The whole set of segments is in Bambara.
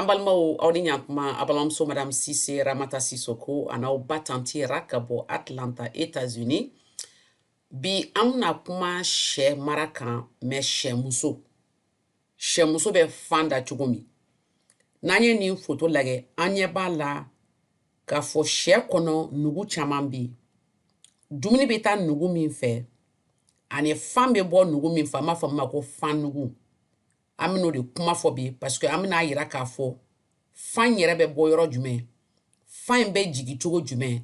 An balimaw, aw ni ɲantuma. A balimamuso Madame Sise Ramata Sisoko a n'aw ba tantie Ra ka bɔ Atlanta, États-Unis. Bi an bɛna kuma sɛ mara kan, mais sɛmuso, sɛmuso bɛ fan da cogo min. N'an ye nin foto lajɛ, an ɲɛ b'a la k'a fɔ sɛ kɔnɔ nugu caman bɛ yen. Dumuni bɛ taa nugu min fɛ ani fan bɛ bɔ nugu min fɛ, an b'a fɔ min ma ko fan nugu. An bɛn'o de kuma fɔ bi, parce que an bɛna yira k'a fɔ fan yɛrɛ bɛ bɔ yɔrɔ jumɛn, fan in bɛ jigin cogo jumɛn,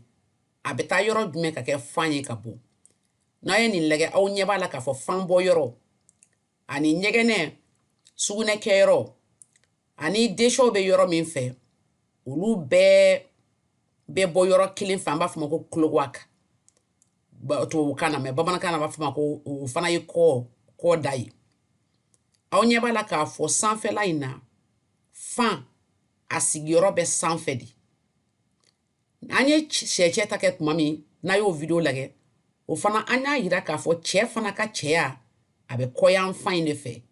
a bɛ taa yɔrɔ jumɛn ka kɛ fan ye ka bɔ. N'a ye nin lajɛ, aw ɲɛ b'a la k'a fɔ fan bɔ yɔrɔ ani ɲɛgɛnɛ, sugunɛ kɛyɔrɔ ani déchets bɛ yɔrɔ min fɛ, olu bɛɛ bɛ bɔ yɔrɔ kelen fɛ. An b'a fɔ ma ko cloaque tubabukan na, mais bamanankan na, an b'a fɔ ma ko o fana ye kɔ da ye. Aw ɲɛ b'a la k'a fɔ sanfɛla in na, fan a sigiyɔrɔ bɛ sanfɛ de. An ye sɛcɛ ta kɛ tuma min n'a y'o vidéo lajɛ, o fana an y'a yira k'a fɔ cɛ fana ka cɛya a bɛ kɔyan fan in de fɛ.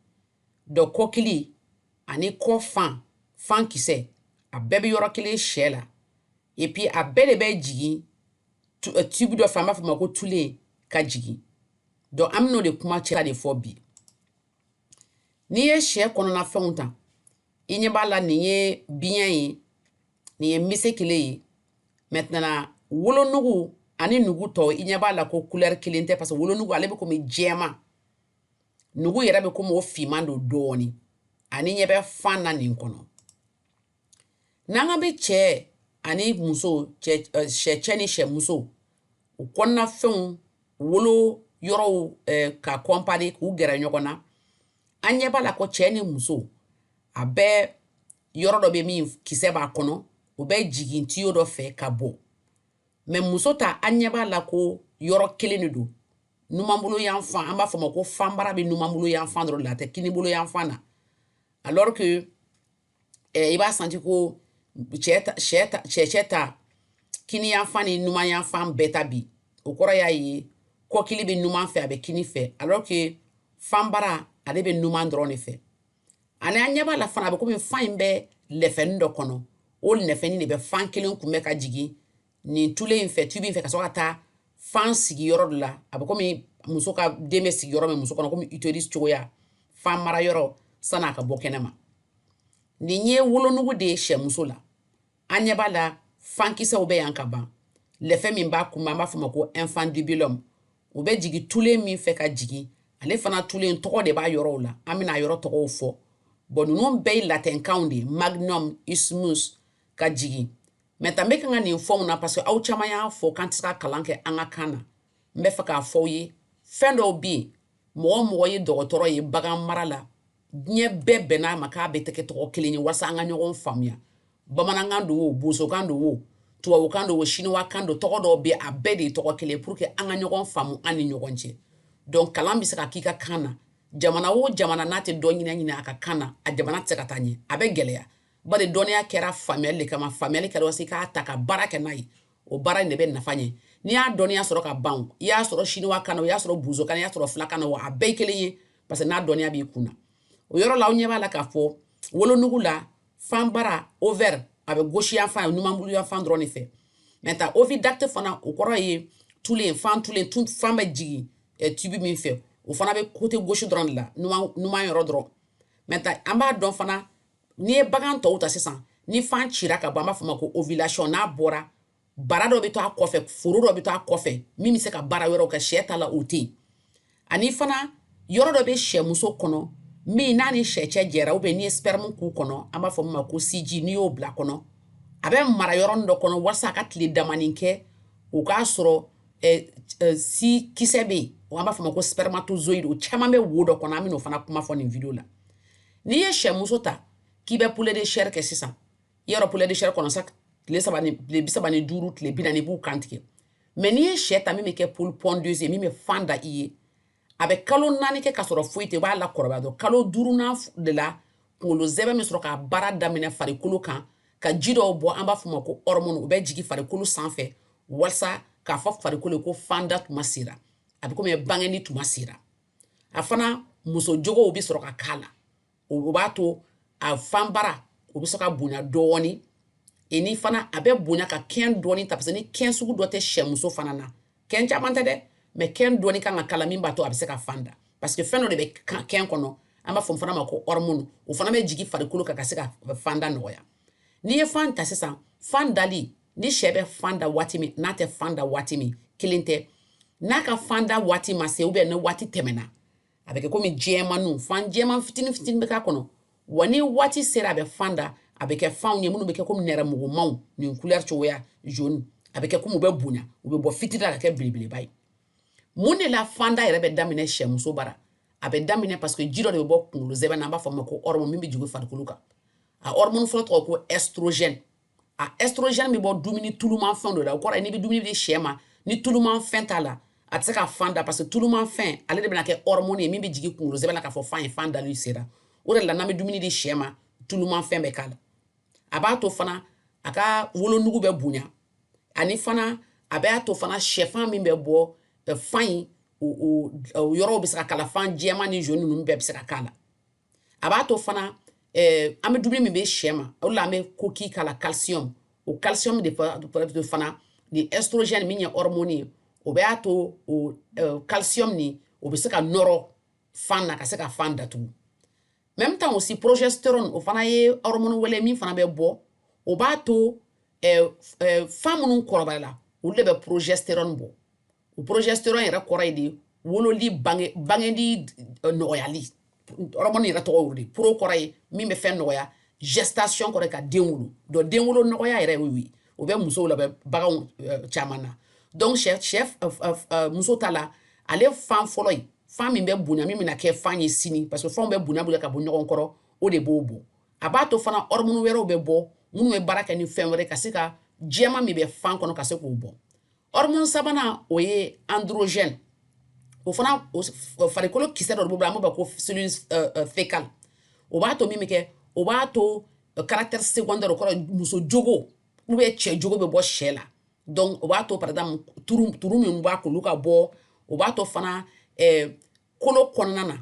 Donc kɔkili ani kɔ fan, fan kisɛ, a bɛɛ bɛ yɔrɔ kelen sɛ la. Et puis a bɛɛ de bɛ jigin tube dɔ fɛ, an b'a fɔ ma ko tulen, ka jigin. Donc an bɛn'o de kuma cɛ de fɔ bi. N'i ye sɛ kɔnɔna fɛnw ta, i ɲɛ b'a la, nin ye biɲɛ ye, nin ye mise kelen ye. Maintenant, wolonugu ani nugu tɔ, i ɲɛ b'a la ko couleur kelen tɛ, parce que wolonugu ale bɛ komi jɛman, nugu yɛrɛ bɛ komi o finman don dɔɔni. Ani ɲɛ bɛ fan na nin kɔnɔ. N'an ka bɛ cɛ ani muso, cɛ, sɛ cɛ ni sɛ muso, u kɔnɔna fɛnw wolo yɔrɔw ka comparer k'u gɛrɛ ɲɔgɔn na, an ɲɛ b'a la ko cɛ ni muso a bɛɛ yɔrɔ dɔ bɛ min kisɛ b'a kɔnɔ, o bɛ jigin tuyau dɔ fɛ ka bɔ. Mais muso ta, an ɲɛ b'a la ko yɔrɔ kelen de don, numanbolo yan fan. An b'a fɔ ma ko fanbara bɛ numanbolo yan fan dɔrɔn de la, a tɛ kinibolo yan fan na. Alors que i b'a senti ko cɛ ta, sɛ ta, cɛ ta, kini yan fan ni numan yan fan bɛɛ ta bi. O kɔrɔ y'a ye kɔkili bɛ numan fɛ, a bɛ kini fɛ, alors que fanbara ale bɛ numan dɔrɔn de fɛ. Ani an ɲɛ b'a la fana, a bɛ komi fan in bɛ lɛfɛnin dɔ kɔnɔ. O lɛfɛnin de bɛ fan kelen kunbɛ ka jigin nin tulen in fɛ, tube in fɛ, ka sɔrɔ ka taa fan sigi yɔrɔ dɔ la. A bɛ komi muso ka den bɛ sigi yɔrɔ min muso kɔnɔ, komi utérus cogoya, fan mara yɔrɔ, san'a ka bɔ kɛnɛ ma. Nin ye wolonugu de ye sɛmuso la. An ɲɛ b'a la, fankisɛw bɛ yan ka ban. Lɛfɛ min b'a kunbɛn, an b'a fɔ ma ko infundibulum. O bɛ jigin tulen min fɛ ka jigin, ale fana tulen tɔgɔ de b'a yɔrɔw la, an bɛna a yɔrɔ tɔgɔw fɔ. Bon, ninnu bɛɛ ye latɛnkanw de ye, magnum, isthmus, ka jigin. Maintenant, n bɛ kan ka nin fɔ mun na? Parce que aw caman y'a fɔ k'an tɛ se ka kalan kɛ an ka kan na. N bɛ fɛ k'a fɔ aw ye, fɛn dɔw bɛ yen, mɔgɔ o mɔgɔ ye dɔgɔtɔrɔ ye bagan mara la, diɲɛ bɛɛ bɛnn'a ma k'a bɛ tɛ kɛ tɔgɔ kelen ye, walasa an ka ɲɔgɔn faamuya. Bamanankan don o, bosokan don o, tubabukan don o, siniwakan don, tɔgɔ dɔw bɛ, a bɛɛ de ye tɔgɔ kelen, pour que an ka ɲɔgɔn faamu an ni ɲɔgɔn cɛ. Donc kalan bɛ se ka k'i ka kan na. Jamana o jamana n'a tɛ dɔ ɲini ɲini a ka kan na, a jamana tɛ se ka taa ɲɛ, a bɛ gɛlɛya. Bari dɔnniya kɛra faamuyali de kama. Faamuyali kɛra walasa i k'a ta ka baara kɛ n'a ye. O baara in de bɛ nafa ɲɛ. N'i y'a dɔnniya sɔrɔ ka ban, i y'a sɔrɔ siniwa kan na, o y'a sɔrɔ bozo kan na, i y'a sɔrɔ filakan na, a bɛɛ ye kelen ye, parce que n'a dɔnniya b'i kun na. O yɔrɔ la, aw ɲɛ b'a la k'a fɔ wolonugu la, fanbara, ovaire, a bɛ gauche yan fan, numanbolo yan fan dɔrɔn de fɛ. Maintenant, oviducte fana, o kɔrɔ ye tulen, fan tulen, fan bɛ jigin tube min fɛ, o fana bɛ côté gauche dɔrɔn de la, numan yɔrɔ dɔrɔn. Maintenant, an b'a dɔn fana, n'i ye bagan tɔw ta sisan, ni fan cira ka bɔ, an b'a fɔ ma ko ovulation, n'a bɔra, bara dɔ bɛ to a kɔfɛ, foro dɔ bɛ to a kɔfɛ min bɛ se ka baara wɛrɛw kɛ. Sɛ ta la, o tɛ yen. Ani fana, yɔrɔ dɔ bɛ sɛmuso kɔnɔ min n'a ni sɛcɛ jɛra, ou bien n'i ye sperme k'u kɔnɔ, an b'a fɔ min ma ko siji, n'i y'o bila kɔnɔ, a bɛ mara yɔrɔnin dɔ kɔnɔ walasa a ka tile damanin kɛ, o k'a sɔrɔ si kisɛ bɛ yen, an b'a fɔ ma ko spermatozoïde. O caman bɛ wo dɔ kɔnɔ, an bɛn'o fana kuma fɔ nin vidéo la. N'i ye sɛmuso ta k'i bɛ poulet de chair kɛ sisan, i y'a dɔn poulet de chair kɔnɔ sa, tile 3 ni tile 35, tile 40, i b'u kan tigɛ. Mais n'i ye sɛ ta min bɛ kɛ poule pondeuse ye, min bɛ fan da i ye, a bɛ kalo 4 kɛ ka sɔrɔ foyi tɛ, i b'a lakɔrɔbaya dɔrɔn. Kalo duurunan de la, kunkolo zɛbɛ bɛ sɔrɔ ka baara daminɛ farikolo kan, ka ji dɔw bɔ, an b'a fɔ o ma ko hormone. O bɛ jigin farikolo sanfɛ walasa k'a fɔ farikolo ko fanda tuma sera, a bɛ komi bangeni tuma sera. A fana muso jogow bɛ sɔrɔ ka k'a la, o b'a to a fanbara o o bɛ se ka bonya dɔɔni. Et ni fana a bɛ bonya ka kɛn dɔɔni ta, parce que ni kɛn sugu dɔ tɛ sɛmuso fana na, kɛn caman tɛ dɛ, mais kɛn dɔɔni kan ka kala min b'a to a bɛ se ka fan da, parce que fɛn dɔ de bɛ kɛn kɔnɔ, an b'a fɔ fana ma ko hormone, o fana bɛ jigin farikolo kan ka se ka fan da nɔgɔya. N'i ye fan ta sisan, fan dali, ni sɛ bɛ fan da waati min, n'a tɛ fan da waati min, kelen tɛ. N'a ka fan da waati ma se, ou bien ni waati tɛmɛna, a bɛ kɛ komi jɛmaninw, fan jɛman fitinin fitinin bɛ k'a kɔnɔ. Wa ni waati sera a bɛ fan da, a bɛ kɛ fanw ye minnu bɛ kɛ komi nɛrɛmugumanw, nin couleur cogoya jaune, a bɛ kɛ komi u bɛ bonya, u bɛ bɔ fitinin la ka kɛ belebeleba ye. Mun de la fanda yɛrɛ bɛ daminɛ sɛmuso bara? A bɛ daminɛ parce que ji dɔ de bɛ bɔ kunkolo zɛbɛn na, an b'a fɔ o ma ko hormone, min bɛ jigin farikolo kan. A hormone fɔlɔ tɔgɔ ko estrogène. A estrogène bɛ bɔ dumuni tulumanfɛn dɔ la. O kɔrɔ ye, n'i bɛ dumuni di sɛ ma, ni tulumanfɛn t'a la, a tɛ se ka fan da, parce que tulumanfɛn ale de bɛna kɛ hormone ye min bɛ jigin kunkolo zɛbɛn na k'a fɔ fan ye, fan dali sera. O de la, n'an bɛ dumuni di sɛ ma, tulumanfɛn bɛ k'a la. A b'a to fana a ka wolonugu bɛ bonya, ani fana a b'a to fana sɛfan min bɛ bɔ fan in, o yɔrɔw bɛ se ka kala, fan jɛman ni jaune ninnu bɛɛ bɛ se ka k'a la. A b'a to fana an bɛ dumuni min bɛ sɛ ma, o de la an bɛ coquille k'a la, calcium. O calcium de fana ni estrogène min ye hormone ye, o b'a to o calcium ni o bɛ se ka nɔrɔ fan na ka se ka fan datugu. Même temps aussi, progestérone, o fana ye hormone wɛrɛ min fana bɛ bɔ, o b'a to fan minnu kɔrɔbayala, olu de bɛ progestérone bɔ. O progestérone yɛrɛ kɔrɔ ye de wololi, bange, bangeli nɔgɔyali. Hormone yɛrɛ tɔgɔ y'o de. Pro kɔrɔ ye min bɛ fɛn nɔgɔya, gestation kɔrɔ ye ka den wolo. Donc den wolo nɔgɔya yɛrɛ y'o ye, o bɛ musow la, bɛ baganw caman na. Donc sɛ muso ta la, ale fan fɔlɔ ye fan min bɛ bonya, min bɛna kɛ fan ye sini, parce que fanw bɛ bonya bonya ka bɔ ɲɔgɔn kɔrɔ, o de b'o bɔ. A b'a to fana hormone wɛrɛw bɛ bɔ minnu bɛ baara kɛ ni fɛn wɛrɛ ka se ka jɛman min bɛ fan kɔnɔ ka se k'o bɔ. Hormone sabanan, o ye androgène. O fana, farikolo kisɛ dɔ de b'o bolo, an b'o ko cellule fécale. O b'a to min bɛ kɛ, o b'a to caractère secondaire, o kɔrɔ muso jogo ou bien cɛ jogo bɛ bɔ sɛ la. Donc o b'a to, par exemple, turu turu min b'a k'olu ka bɔ. O b'a to fana kolo kɔnɔna na,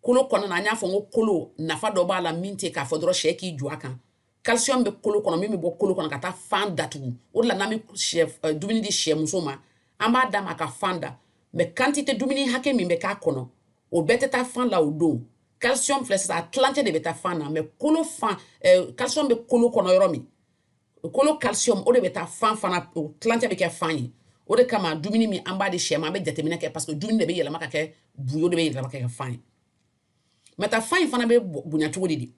kolo kɔnɔna na, an y'a fɔ n ko kolo nafa dɔ b'a la min tɛ k'a fɔ dɔrɔn sɛ k'i jɔ a kan. Calcium bɛ kolo kɔnɔ min bɛ bɔ kolo kɔnɔ ka taa fan datugu. O de la, n'an bɛ sɛ dumuni di sɛ muso ma, an b'a d'a ma a ka fan da, mais quantité dumuni hakɛ min bɛ k'a kɔnɔ, o bɛɛ tɛ taa fan la o don. Calcium filɛ sisan, a tilancɛ de bɛ taa fan na, mais kolo fan, calcium bɛ kolo kɔnɔ yɔrɔ min, kolo calcium, o de bɛ taa fan fana, o tilancɛ bɛ kɛ fan ye. O de kama, dumuni min an b'a di sɛ ma, an bɛ jateminɛ kɛ, parce que dumuni de bɛ yɛlɛma ka kɛ bu ye, o de bɛ yɛlɛma ka kɛ fan ye. Maintenant, fan in fana bɛ bonya cogo di?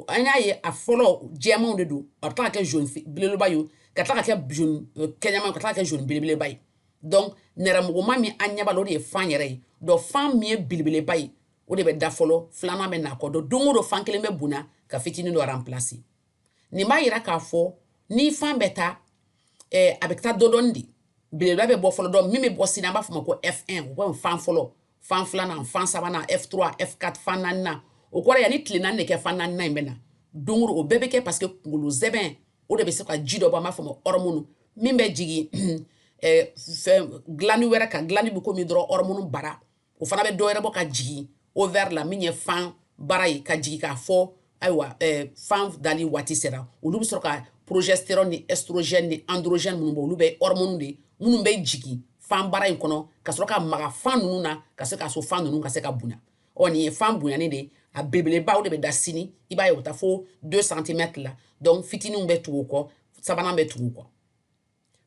An y'a ye, a fɔlɔ jɛmanw de don, a bɛ tila ka kɛ jaune belebeleba ye, ka tila ka kɛ jaune kɛɲɛma, ka tila ka kɛ jaune belebeleba ye. Donc nɛrɛmuguma min an ɲɛ b'a la, o de ye fan yɛrɛ ye. Donc fan min ye belebeleba ye, o de bɛ da fɔlɔ, filanan bɛ na kɔ. Donc don o don, fan kelen bɛ bonya ka fitinin dɔ remplacer. Nin b'a yira k'a fɔ ni fan bɛ taa, a bɛ taa dɔ dɔɔni de, belebeleba bɛ bɔ fɔlɔ. Donc min bɛ bɔ sini, an b'a fɔ o ma ko F1, o bɛ fan fɔlɔ, fan filanan, fan sabanan, F3, F4, fan naaninan. O kɔrɔ ye, ni tile 4 de kɛ, fan naaninan in bɛ na. Don o don, o bɛɛ bɛ kɛ parce que kunkolo zɛbɛn, o de bɛ se ka ji dɔ bɔ, an b'a fɔ o ma hormone, min bɛ jigin fɛn glande wɛrɛ kan. Glande bɛ komi dɔrɔn hormone bara, o fana bɛ dɔ wɛrɛ bɔ ka jigin ovaire la, min ye fan bara ye, ka jigin k'a fɔ ayiwa, fan dali waati sera. Olu bɛ sɔrɔ ka progestérone ni estrogène ni androgène minnu bɔ, olu bɛ hormone de minnu bɛ jigin fan bara in kɔnɔ ka sɔrɔ ka maga fan ninnu na, ka se k'a so fan ninnu ka se ka bonya. Ɔ, nin ye fan bonyanen de ye. A belebeleba, o de bɛ da sini, i b'a ye o bɛ taa fo 2 cm la. Donc fitininw bɛ tugu o kɔ, sabanan bɛ tugu o kɔ.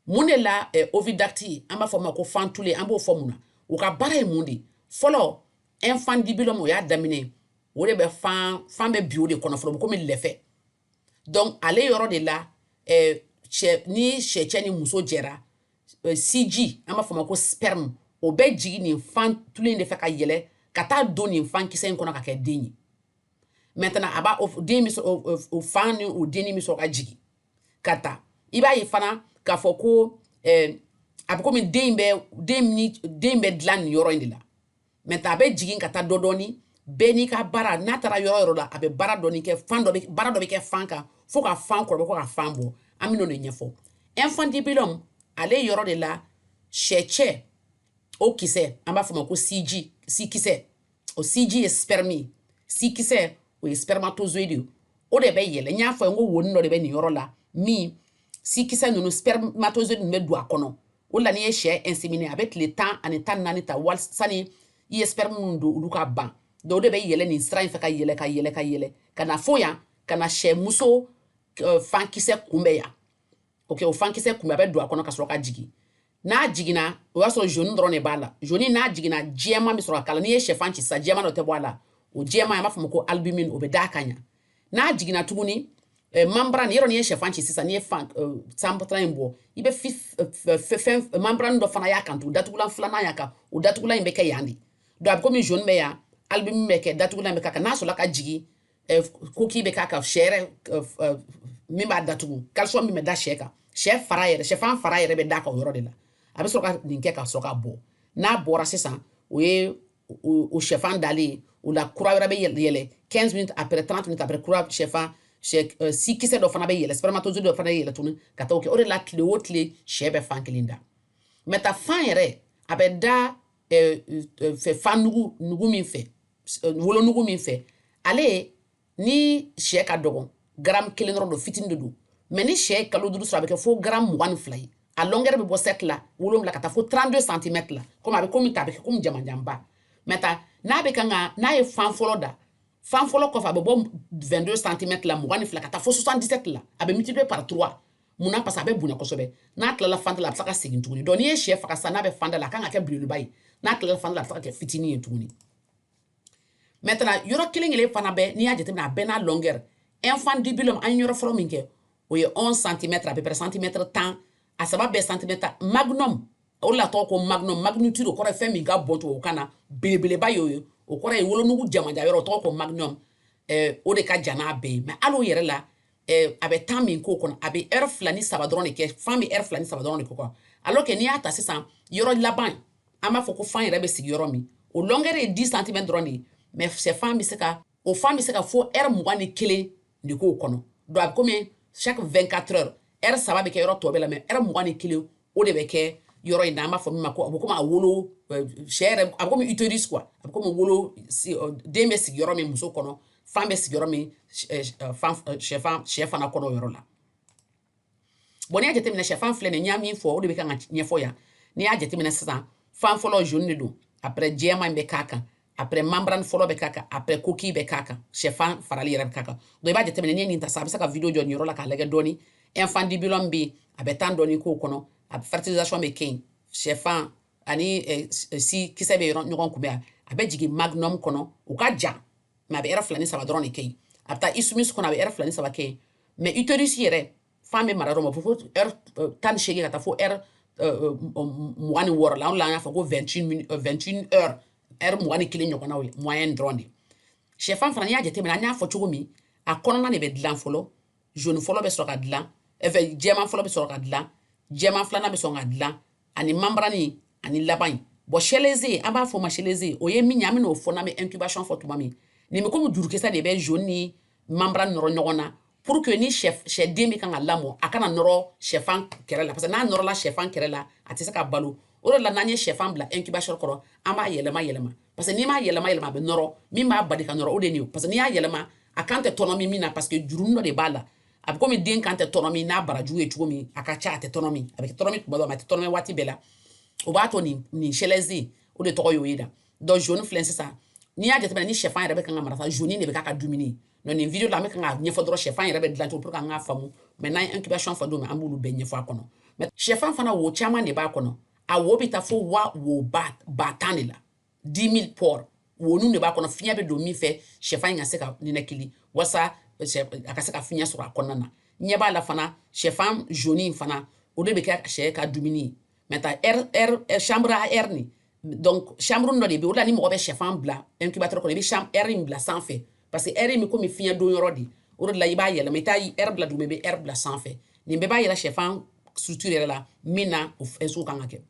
Mun de la oviducte, an b'a fɔ o ma ko fan tule, an b'o fɔ mun na? U ka baara ye mun de ye? Fɔlɔ, infundibulum, o y'a daminɛ, o de bɛ fan bɛ bi o de kɔnɔ fɔlɔ, o bɛ komi lɛfɛ. Donc ale yɔrɔ de la, cɛ ni sɛcɛ ni muso jɛra, siji, an b'a fɔ o ma ko sperme, o bɛ jigin nin fan tulen de fɛ ka yɛlɛ ka taa don nin fan kisɛ in kɔnɔ ka kɛ den ye. Maintenant, a b'a o den bɛ sɔrɔ, o fan ni o denni bɛ sɔrɔ ka jigin ka taa. I b'a ye fana k'a fɔ ko a bɛ komi den bɛ, den ni den bɛ dilan nin yɔrɔ in de la. Maintenant, a bɛ jigin ka taa dɔ dɔɔni, bɛɛ n'i ka baara. N'a taara yɔrɔ yɔrɔ la, a bɛ baara dɔɔni kɛ, fan dɔ bɛ, baara dɔ bɛ kɛ fan kan fo ka fan kɔrɔbɔ, fo ka fan bɔ. An bɛ n'o de ɲɛfɔ. Infundibulum, ale yɔrɔ de la, sɛcɛ o kisɛ, an b'a fɔ o ma ko siji, sikisɛ. O siji ye sperme ye, sikisɛ o ye spermatozoïde ye. O de bɛ yɛlɛ. N y'a fɔ n ko wonin dɔ de bɛ nin yɔrɔ la min sikisɛ ninnu, spermatozoïde ninnu bɛ don a kɔnɔ. O la, n'i ye sɛ inséminer, a bɛ tile 14 ta wali sani i ye sperme minnu don, olu ka ban. Donc o de bɛ yɛlɛ nin sira in fɛ, ka yɛlɛ, ka yɛlɛ, ka yɛlɛ, ka na fo yan, ka na sɛ muso fankisɛ kunbɛn yan. Ok, o fankisɛ kunbɛn, a bɛ don a kɔnɔ ka sɔrɔ ka jigin. N'a jiginna, o y'a sɔrɔ jaune dɔrɔn de b'a la. Jaune n'a jiginna, jɛman bɛ sɔrɔ ka k'a la. N'i ye sɛfan ci sisan, jɛman dɔ tɛ bɔ a la. O jɛman, an b'a fɔ o ma ko albumine, o bɛ d'a kan yan. N'a jiginna tuguni, membrane yɔrɔ, n'i ye sɛfan ci sisan, n'i ye fan sanpatara in bɔ, i bɛ fɛn membrane dɔ fana y'a kan tugun, datugulan filanan y'a kan. O datugulan in bɛ kɛ yan de. Donc a bɛ komi jaune bɛ yan, albumine bɛ kɛ, datugulan bɛ k'a kan. N'a sɔrɔla ka jigin, coquille bɛ k'a kan. Sɛ yɛrɛ min b'a datugu, calcium min bɛ da sɛ kan, sɛ fara yɛrɛ, sɛfan fara yɛrɛ bɛ d'a kan o yɔrɔ de la. A bɛ sɔrɔ ka nin kɛ ka sɔrɔ ka bɔ. N'a bɔra sisan, o ye o sɛfan dalen ye. O la, kura wɛrɛ bɛ yɛlɛ 15 minutes après, 30 minutes après, kura sɛfan sɛ si kisɛ dɔ fana bɛ yɛlɛ, spermatozoïde dɔ fana bɛ yɛlɛ tuguni ka taa o kɛ. O de la, tile o tile, sɛ bɛ fan kelen da. Mais ta fan yɛrɛ, a bɛ da fɛ fan nugu nugu min fɛ, wolonugu min fɛ, ale ni sɛ ka dɔgɔn, gramme 1 dɔrɔn don, fitinin de don. Mais ni sɛ ye kalo 5 sɔrɔ, a bɛ kɛ fo gramme 22 ye. A longueur bɛ bɔ 7 la, 7, ka taa fo 32 centimètres la. Komi a bɛ komi ta, a bɛ kɛ komi jamajanba. Mais ta n'a bɛ kan ka, n'a ye fan fɔlɔ da, fan fɔlɔ kɔfɛ, a bɛ bɔ 22 centimètres la, 22, ka taa fo 77 la. A bɛ multiplier par 3. Munna? Parce que a bɛ bonya kosɛbɛ. N'a tilala fan da la, a bɛ se ka segin tuguni. Donc n'i ye sɛ faga sisan, n'a bɛ fan da la, a kan ka kɛ belebeleba ye. N'a tilala fan da la, a bɛ se ka kɛ fitinin ye tuguni. Maintenant, yɔrɔ kelen kelen fana bɛ, n'i y'a jateminɛ, a bɛɛ n'a longueur. Infundibulum, an ye yɔrɔ fɔlɔ min kɛ, o ye 11 centimètres à peu près, centimètre 10, a saba bɛɛ centimètre. Magnum, o de la tɔgɔ ko magnum, magnitude, o kɔrɔ ye fɛn min ka bon tubabukan na, belebeleba y'o ye. O kɔrɔ ye wolonugu jamajan yɔrɔ, o tɔgɔ ko magnum. O de ka jan n'a bɛɛ ye. Mais hali o yɛrɛ la, a bɛ temps min k'o kɔnɔ, a bɛ heure 2 ni 3 dɔrɔn de kɛ. Fan bɛ heure 2 ni 3 dɔrɔn de k'o kɔnɔ, alors que n'i y'a ta sisan, yɔrɔ laban, an b'a fɔ ko fan yɛrɛ bɛ sigi yɔrɔ min, o longueur ye 10 centimètres dɔrɔn de ye. Mais sɛfan bɛ se ka, o fan bɛ se ka fo heure 21 de k'o kɔnɔ. Donc a bɛ komi chaque 24 heures, heure 3 bɛ kɛ yɔrɔ tɔ bɛɛ la, mais heure 21, o de bɛ kɛ yɔrɔ in na. An b'a fɔ min ma ko a bɛ komi a wolo sɛ yɛrɛ, a bɛ komi utérus quoi, a bɛ komi wolo, den bɛ sigi yɔrɔ min muso kɔnɔ, fan bɛ sigi yɔrɔ min, fan sɛfan, sɛ fana kɔnɔ o yɔrɔ la. Bon, n'i y'a jateminɛ, sɛfan filɛ nin ye, n y'a min fɔ, o de bɛ kan ka ɲɛfɔ yan. N'i y'a jateminɛ sisan, fan fɔlɔ jaune de don, après jɛman in bɛ k'a kan, après membrane fɔlɔ bɛ k'a kan, après coquille bɛ k'a kan, sɛfan farali yɛrɛ bɛ k'a kan. Donc i b'a jateminɛ, n'i ye nin ta sisan, a bɛ se ka vidéo jɔ nin yɔrɔ la k'a lajɛ dɔɔni. Infundibulum bɛ yen, a bɛ temps dɔɔni k'o kɔnɔ, a fertilisation bɛ kɛ yen, sɛfan ani si kisɛ bɛ yɔrɔ ɲɔgɔn kunbɛn, a bɛ jigin magnum kɔnɔ, o ka jan, mais a bɛ heure 2 ni 3 dɔrɔn de kɛ yen. A bɛ taa isthmus kɔnɔ, a bɛ heure 2 ni 3 kɛ yen. Mais utérus yɛrɛ, fan bɛ mara yɔrɔ min, fo heure 18 ka taa fo heure 26 la. An la, an y'a fɔ ko 21 heures, heure 21 ɲɔgɔnnaw ye moyenne dɔrɔn de. Sɛfan fana, n'i y'a jateminɛ, an y'a fɔ cogo min, a kɔnɔna de bɛ dilan fɔlɔ. Jaune fɔlɔ bɛ sɔrɔ ka dilan, fɛ jɛman fɔlɔ bɛ sɔrɔ ka dilan, jɛman filanan bɛ sɔn ka dilan, ani membrane ani laban in. Bon, chalaze, an b'a fɔ o ma chalaze, o ye min ye, an bɛn'o fɔ n'an bɛ incubation fɔ tuma min. Nin bɛ komi jurukisɛ de bɛ jaune ni membrane nɔrɔ ɲɔgɔn na, pour que ni sɛden bɛ kan ka lamɔ, a kana nɔrɔ sɛfan kɛrɛ la, parce que n'a nɔrɔla sɛfan kɛrɛ la, a tɛ se ka balo. O de la, n'an ye sɛfan bila incubation kɔrɔ, an b'a yɛlɛma yɛlɛma, parce que n'i m'a yɛlɛma yɛlɛma, a bɛ nɔrɔ. Min b'a bali ka nɔrɔ, o de ye nin ye, parce que n'i y'a yɛlɛma, a kan tɛ tɔnɔmi min na, parce que jurunin dɔ de b'a la. A bɛ komi den kan tɛ tɔnɔmi n'a barajuru ye cogo min, a ka ca, a tɛ tɔnɔmi, a bɛ tɔnɔmi tuma dɔ, a tɛ tɔnɔmi waati bɛɛ la. O b'a to nin chalaze, o de tɔgɔ y'o ye. Da donc jaune filɛ sisan, n'i y'a jateminɛ, ni sɛfan yɛrɛ bɛ kan ka mara sa, jaune de bɛ k'a ka dumuni. Donc nin vidéo la, an bɛ kan ka ɲɛfɔ dɔrɔn sɛfan yɛrɛ bɛ dilan cogo, pour que an k'a faamu. Mais n'an ye incubation fɔ don min, an b'olu bɛɛ ɲɛfɔ a kɔnɔ. Mais sɛfan fana, wo caman de b'a kɔnɔ. A wo bɛ taa fo wa wo 10 000 de la, 10 000 pores, wo de b'a kɔnɔ, fiɲɛ bɛ don min fɛ, sɛfan in ka se ka ninakili, walasa a ka se ka fiɲɛ sɔrɔ a kɔnɔna na. Ɲɛ b'a la fana, sɛfan jaune in fana, o de bɛ kɛ sɛ ka dumuni ye. Maintenant, air air chambre à air nin, donc chambre dɔ de bɛ yen. O la, ni mɔgɔ bɛ sɛfan bila incubateur kɔnɔ, i bɛ chambre air in bila sanfɛ, parce que air in bɛ komi fiɲɛ don yɔrɔ de. O de la, i b'a yɛlɛma, i t'a air bila duguma, i bɛ air bila sanfɛ. Nin bɛɛ b'a yira sɛfan structure yɛrɛ la min na, o fɛn sugu kan ka kɛ.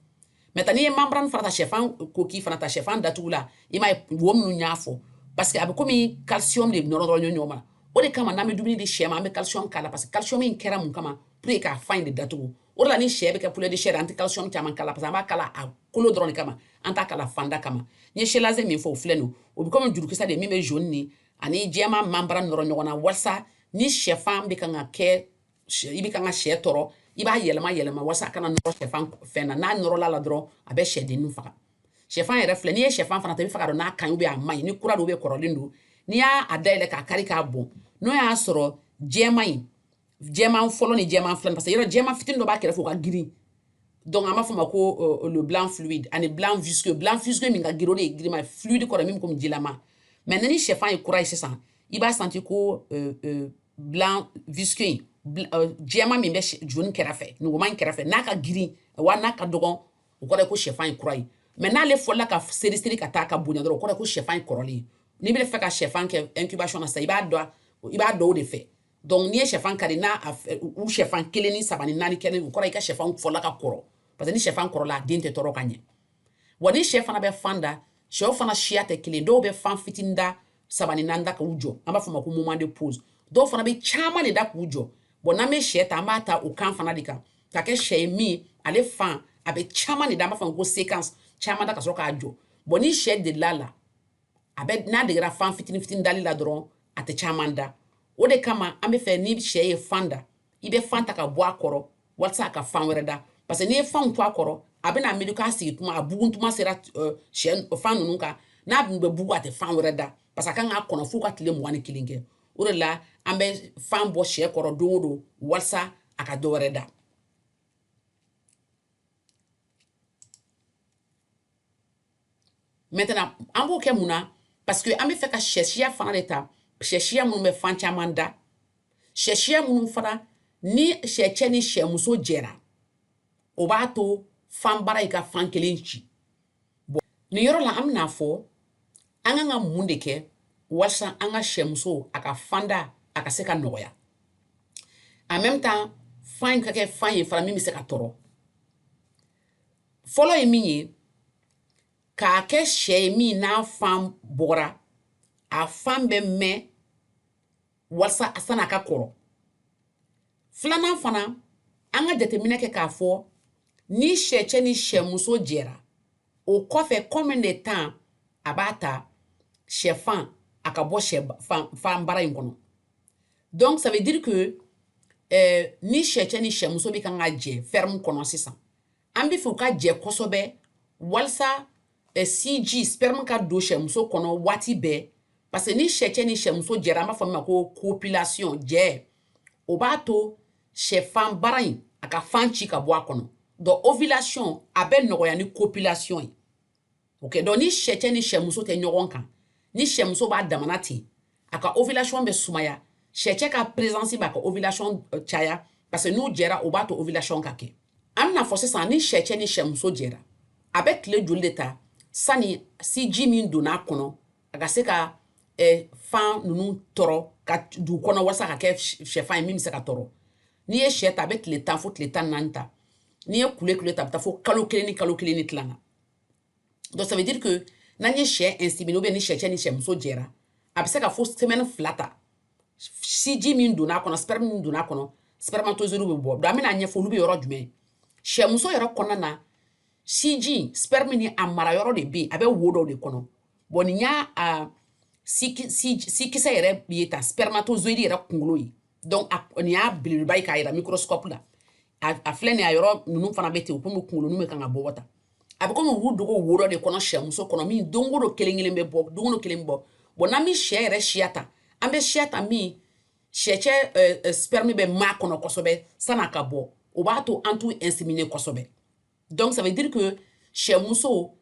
Maintenant, n'i ye membrane fana ta, sɛfan coquille fana ta, sɛfan datugu la, i m'a ye wo minnu y'a fɔ, parce que a bɛ komi calcium de nɔrɔ dɔrɔn ɲɔgɔn ma. O de kama, n'an bɛ dumuni di sɛ ma, an bɛ calcium k'a la, parce que calcium in kɛra mun kama? Pour que k'a fan in de datugu. O de la, ni sɛ bɛ kɛ poulet de chair, an tɛ calcium caman k'a la, parce que an b'a k'a la a kolo dɔrɔn de kama, an t'a k'a la fanda kama. N ye chalaze min fɔ, o filɛ nin, o bɛ komi jurukisɛ de min bɛ jaune ni ani jɛman membrane nɔrɔ ɲɔgɔn na, walasa Ni sɛfan bɛ kan ka kɛ, i bɛ kan ka sɛ tɔrɔ, i b'a yɛlɛma yɛlɛma walasa a kana nɔrɔ sɛfan fɛn na. N'a nɔrɔla la dɔrɔn, a bɛ sɛdennin faga. Sɛfan yɛrɛ filɛ, n'i ye sɛfan fana ta, i bɛ fɛ k'a dɔn n'a ka ɲi ou bien a man ɲi, ni kura don ou bien kɔrɔlen don. N'i y'a dayɛlɛ k'a kari k'a bɔn, n'o y'a sɔrɔ jɛman in, jɛman fɔlɔ ni jɛman filanan, parce que yɔrɔ jɛman fitinin dɔ b'a kɛrɛfɛ, o ka girin, donc an b'a fɔ o ma ko le blanc fluide ani blanc visqueux. Blanc visqueux min ka girin, o de ye girinma, fluide kɔrɔ min komi jilama. Mais ni sɛfan ye kura ye sisan, i b'a senti ko blanc visqueux in, jɛman min bɛ jaune kɛrɛfɛ, nuguman in kɛrɛfɛ, n'a ka girin wa n'a ka dɔgɔn, o kɔrɔ ye ko sɛfan ye kura ye. Mais n'ale fɔlɔla ka seri seri ka taa ka bonya dɔrɔn, o kɔrɔ ye ko sɛfan ye kɔrɔlen ye. N'i bɛ fɛ ka sɛfan kɛ incubation na sisan, i b'a dɔn o de fɛ. Donc n'i ye sɛfan kari, n'a u sɛfan kelen ni saba ni naani kɛ, o kɔrɔ i ka sɛfan fɔlɔla ka kɔrɔ, parce que ni sɛfan kɔrɔla, a den tɛ tɔrɔ ka ɲɛ. Wa ni sɛ fana bɛ fan da, sɛw fana siya tɛ kelen. Dɔw bɛ fan fitinin da, saba ni naani da k'u jɔ, an b'a fɔ o ma ko moment de pause. Dɔw fana bɛ caman de da k'u jɔ. Bon, n'an bɛ sɛ ta, an b'a ta o kan fana de kan ka kɛ sɛ ye min ale fan a bɛ caman de da, an b'a fɔ ko séquence caman da ka sɔrɔ k'a jɔ. Bon, ni sɛ delila la, a bɛ n'a degera fan fitinin fitinin dali la dɔrɔn, a tɛ caman da. O de kama an bɛ fɛ ni sɛ ye fan da, i bɛ fan ta ka bɔ a kɔrɔ walasa a ka fan wɛrɛ da, parce que n'i ye fanw to a kɔrɔ, a bɛna miiri k'a sigi tuma, a bugun tuma sera sɛ fan ninnu kan. N'a dun bɛ bugun, a tɛ fan wɛrɛ da, parce que a kan k'a kɔnɔ f'u ka tile 21 kɛ. O de la an bɛ fan bɔ sɛ kɔrɔ don o don walasa a ka dɔ wɛrɛ da. Maintenant, an b'o kɛ mun na? Parce que an bɛ fɛ ka sɛ siya fana de ta, sɛ siya minnu bɛ fan caman da, sɛ siya minnu fana ni sɛ cɛ ni sɛ muso jɛra, o b'a to fanbara i ka fan kelen ci. Bon, nin yɔrɔ la, an bɛna fɔ an kan ka mun de kɛ walasa an ka sɛmuso a ka fanda a ka se ka nɔgɔya, en même temps fan in ka kɛ fan ye fana min bɛ se ka tɔrɔ. Fɔlɔ ye min ye, k'a kɛ sɛ ye min n'a fan bɔra, a fan bɛ mɛn walasa san'a ka kɔrɔ. Filanan fana, an ka jateminɛ kɛ k'a fɔ ni sɛcɛ ni sɛmuso jɛra, o kɔfɛ combien de temps a b'a ta sɛfan a ka bɔ sɛ fan bara in kɔnɔ. Donc ça veut dire que ni sɛcɛ ni sɛmuso bɛ kan ka jɛ ferme kɔnɔ sisan, an bɛ fɛ u ka jɛ kosɛbɛ walasa siji, sperme ka don sɛmuso kɔnɔ waati bɛɛ, parce que ni sɛcɛ ni sɛmuso jɛra, an b'a fɔ min ma ko copulation, jɛ, o b'a to sɛfan bara in a ka fan ci ka bɔ a kɔnɔ. Donc ovulation a bɛ nɔgɔya ni copulation ye. Ok, donc ni sɛcɛ ni sɛmuso tɛ ɲɔgɔn kan, ni sɛmuso b'a damana ten, a ka ovulation bɛ sumaya. Sɛcɛ ka présence b'a ka ovulation caya, parce que n'u jɛra, o b'a to ovulation ka kɛ. An bɛna fɔ sisan, ni sɛcɛ ni sɛmuso jɛra, a bɛ tile joli de ta sani siji min donna a kɔnɔ a ka se ka fan ninnu tɔrɔ ka dugu kɔnɔ walasa ka kɛ sɛfan ye min bɛ se ka tɔrɔ? N'i ye sɛ ta, a bɛ tile 10 fo tile 14 ta. N'i ye kule kule ta, a bɛ taa fo kalo kelen ni kalo kelen ni tila na. Donc ça veut dire que n'an ye sɛ inséminer ou bien ni sɛcɛ ni sɛmuso jɛra, a bɛ se ka fo semaine 2 ta, siji min donna a kɔnɔ, sperme min donna a kɔnɔ, spermatozoïde bɛ bɔ. Donc an bɛna ɲɛfɔ olu bɛ yɔrɔ jumɛn. Sɛmuso yɛrɛ kɔnɔna na, siji, sperme ni a mara yɔrɔ de bɛ yen, a bɛ wo dɔw de kɔnɔ. Bon, nin y'a a sikisɛ yɛrɛ ye ta, spermatozoïde yɛrɛ kunkolo ye. Donc nin y'a belebeleba ye k'a yira microscope la. A filɛ nin ye, a yɔrɔ ninnu fana bɛ ten, o komi kunkolo ninnu bɛ kan ka bɔ tan. A bɛ komi u dogo wo dɔ de kɔnɔ sɛmuso kɔnɔ min don o don kelen kelen bɛ bɔ, don o don kelen bɛ bɔ. Bon, n'an bɛ sɛ yɛrɛ siya ta, an bɛ siya ta min sɛcɛ sperme bɛ maa kɔnɔ kosɛbɛ san'a ka bɔ, o b'a to an t'u inséminer kosɛbɛ. Donc ça veut dire que sɛmuso,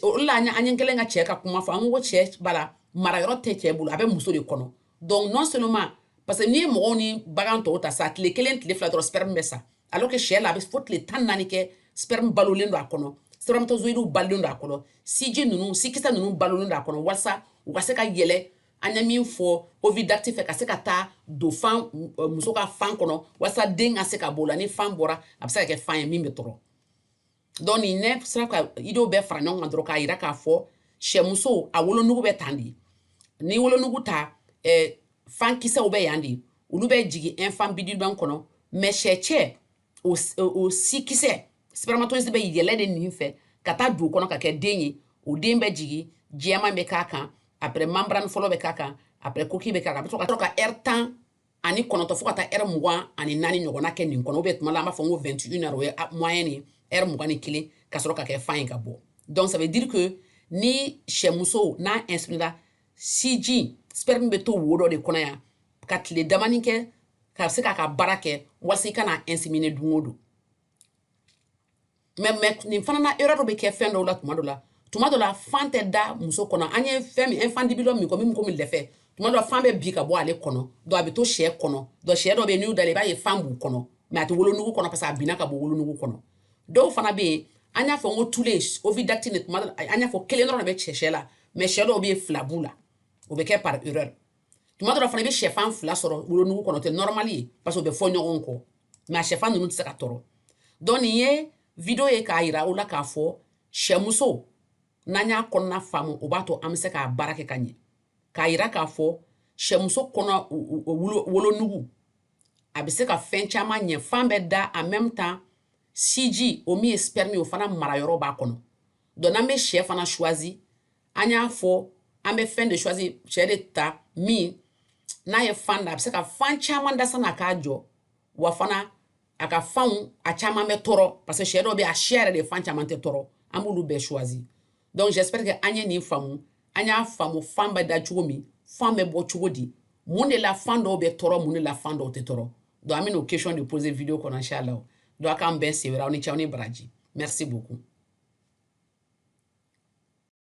o la an ye kɛlen ka cɛ ka kuma fɔ, an ko cɛ bala mara yɔrɔ tɛ cɛ bolo, a bɛ muso de kɔnɔ. Donc non seulement, parce que n'i ye mɔgɔw ni bagan tɔw ta sa, tile kelen tile 2 dɔrɔn sperme bɛ sa, alors que sɛ la, a bɛ fo tile 14 kɛ, sperme balolen don a kɔnɔ, spermatozoïdes balolen don a kɔnɔ, siji ninnu, sikisɛ ninnu balolen don a kɔnɔ, walasa u ka se ka yɛlɛ, an ye min fɔ oviducte fɛ, ka se ka taa don fan muso ka fan kɔnɔ walasa den ka se ka bɔ o la. Ni fan bɔra, a bɛ se ka kɛ fan ye min bɛ tɔrɔ. Donc nin ne sera ka idéew bɛɛ fara ɲɔgɔn kan dɔrɔn k'a yira k'a fɔ sɛmuso a wolonugu bɛ tan de. Ni wolonugu ta, fankisɛw bɛ yan de, olu bɛ jigin infundibulum kɔnɔ. Mais sɛcɛ o sikisɛ, spermatozoïde bɛ yɛlɛ de nin fɛ ka taa dugu kɔnɔ ka kɛ den ye. O den bɛ jigin, jɛman bɛ k'a kan, après membrane fɔlɔ bɛ k'a kan, après coquille bɛ k'a kan. A bɛ sɔrɔ ka heure 10 19 fo ka taa heure 24 ɲɔgɔnna kɛ nin kɔnɔ, ou bien tuma la an b'a fɔ n ko 21 heures, o ye moyenne ye, heure 21 ka sɔrɔ ka kɛ fan ye ka bɔ. Donc ça veut dire que ni sɛmuso n'a inséminéra, siji, sperme bɛ to wo dɔ de kɔnɔ yan ka tile damani kɛ ka se k'a ka baara kɛ, walasa i kana inséminer don o don. Mais nin fana na, erreur dɔ bɛ kɛ fɛn dɔw la. Tuma dɔ la, fan tɛ da muso kɔnɔ. An ye fɛn min, infundibulum min kɔ, min komi lɛfɛ, tuma dɔ fan bɛ bi ka bɔ ale kɔnɔ. Donc a bɛ to sɛ kɔnɔ. Donc sɛ dɔ bɛ yen, n'u dalen, i b'a ye fan b'u kɔnɔ, mais a tɛ wolonugu kɔnɔ parce que a binna ka bɔ wolonugu kɔnɔ. Dɔw fana bɛ yen, an y'a fɔ n ko tule oviducte ni, tuma dɔ an y'a fɔ kelen dɔrɔn de bɛ sɛ la, mais sɛ dɔw bɛ yen, fila b'u la, o bɛ kɛ par erreur. Tuma dɔ la fana, i bɛ sɛfan fila sɔrɔ wolonugu kɔnɔ, o tɛ normal ye parce que o bɛ fɔ ɲɔgɔn kɔ, mais a sɛfan ninnu tɛ se ka tɔrɔ. Donc nin ye vidéo ye k'a yira aw la k'a fɔ sɛmuso, n'an y'a kɔnɔna faamu, o b'a to an bɛ se k'a baara kɛ ka ɲɛ, k'a yira k'a fɔ sɛmuso kɔnɔ, wolonugu, a bɛ se ka fɛn caman ɲɛ. Fan bɛ da, en même temps siji, o min ye sperme, o fana mara yɔrɔ b'a kɔnɔ. Donc n'an bɛ sɛ fana choisi, an y'a fɔ an bɛ fɛn de choisi, sɛ de ta min n'a ye fan da, a bɛ se ka fan caman da sanni a k'a jɔ, wa fana a ka fanw a caman bɛ tɔrɔ, parce que sɛ dɔw bɛ yen, a siya yɛrɛ de fan caman tɛ tɔrɔ. An b'olu bɛɛ choisi. Donc j'espère que an ye nin faamu. An y'a faamu fan bɛ da cogo min, fan bɛ bɔ cogo di, mun de la fan dɔw bɛ tɔrɔ, mun de la fan dɔw tɛ tɔrɔ. Donc an bɛ n'o question de poser vidéo kɔnɔ, inchallah. Donc a k'an bɛn sen wɛrɛ. Aw ni ce, aw ni baraji. Merci beaucoup.